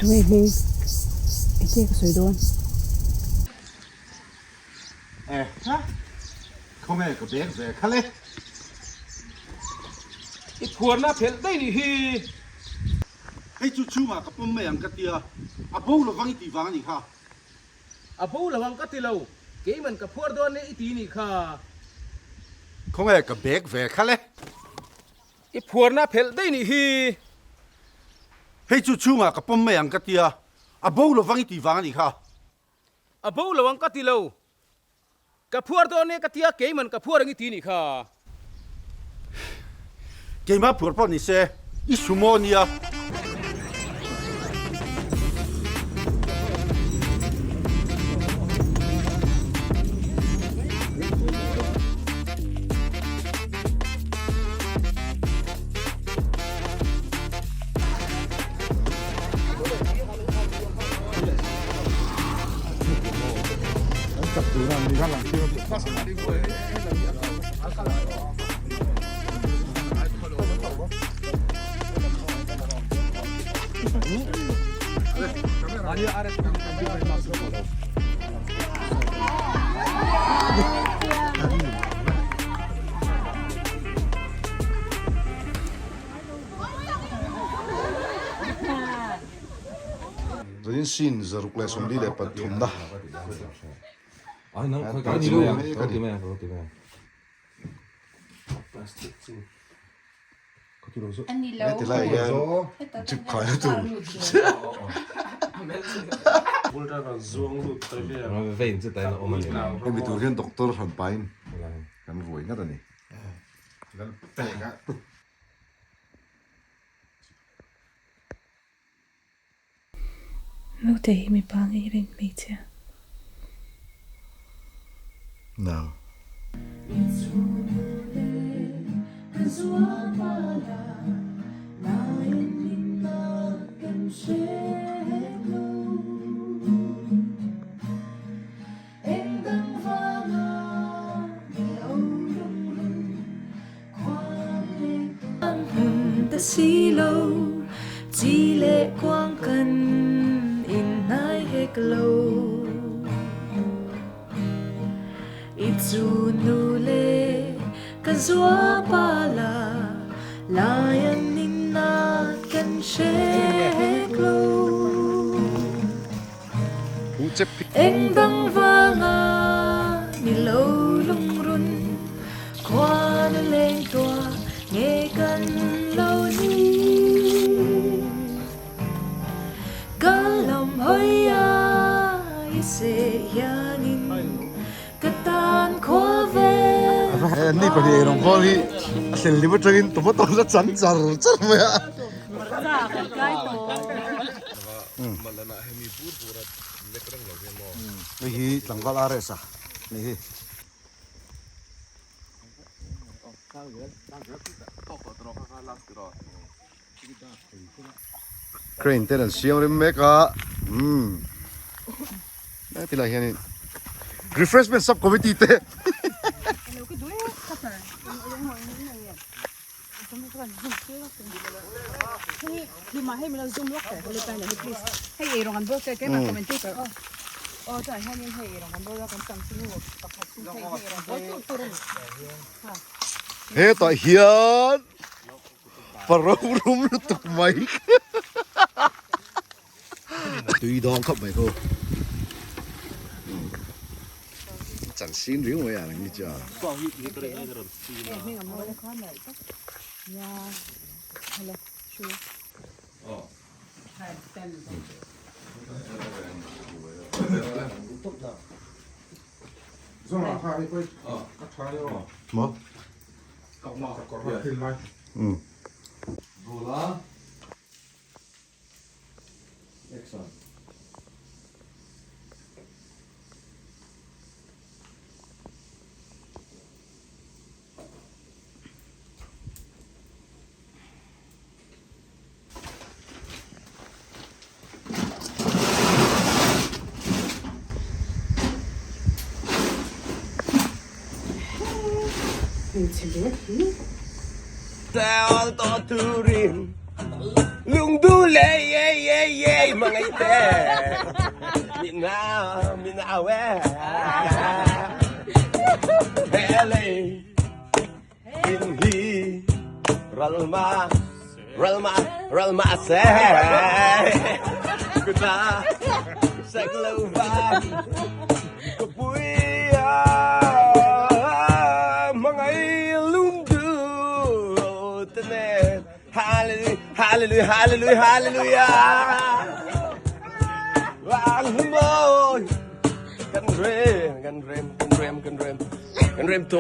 Tunge hming engtin ka sawi dawn. Eh ha khawnge ka bag ve kha le. I phuarna phelh daih nih hi. Hei chu chhungah ka pawm mai ang ka tia, a bo lovang i tih vang a nih kha. A bo lovang ka ti lo, keiman ka phuar dawn e i ti nih kha. Khawnge ka bag ve kha le. I phuarna phelh daih nih hi. Hei chu chhungah ka pawm mai ang ka tia, a bo lovang i tih vang a nih kha. A bo lo ang ka ti lo. Ka phuar dawn e ka tia keiman ka phuar ang i ti nih kha. Keimah phuar pawh ni se i sumo nia. Zanin sin 143 na Heti lai hian jeep khaina tur hemi tur hian doctor hran pahin kan ruai ngat a ni. Naute hi mipa ngei rin hmeichhia. No. Ni pahnih eirawng bawl hi a thlen lim atangin tomato la chan char char mai a. Hei hi tlangval RS a ni hi. Crane ten an siam rem mek a umm heti lai hianin refreshment sub committee te Hetah hian paro rum lutuk mai tui dawng khawp mai khu chan sin riu mai a ni chu a. Maw? Hmeichhe ber hi. Tel tawh turin lungdu le ye ye ye mangai te mina mina we hele in hi ralma ralma ralma se kuta saklova kapuia mangai lungdu tene hallelujah hallelujah hallelujah hallelujah Wang mawi kan rem kan rem kan rem kan rem kan rem to.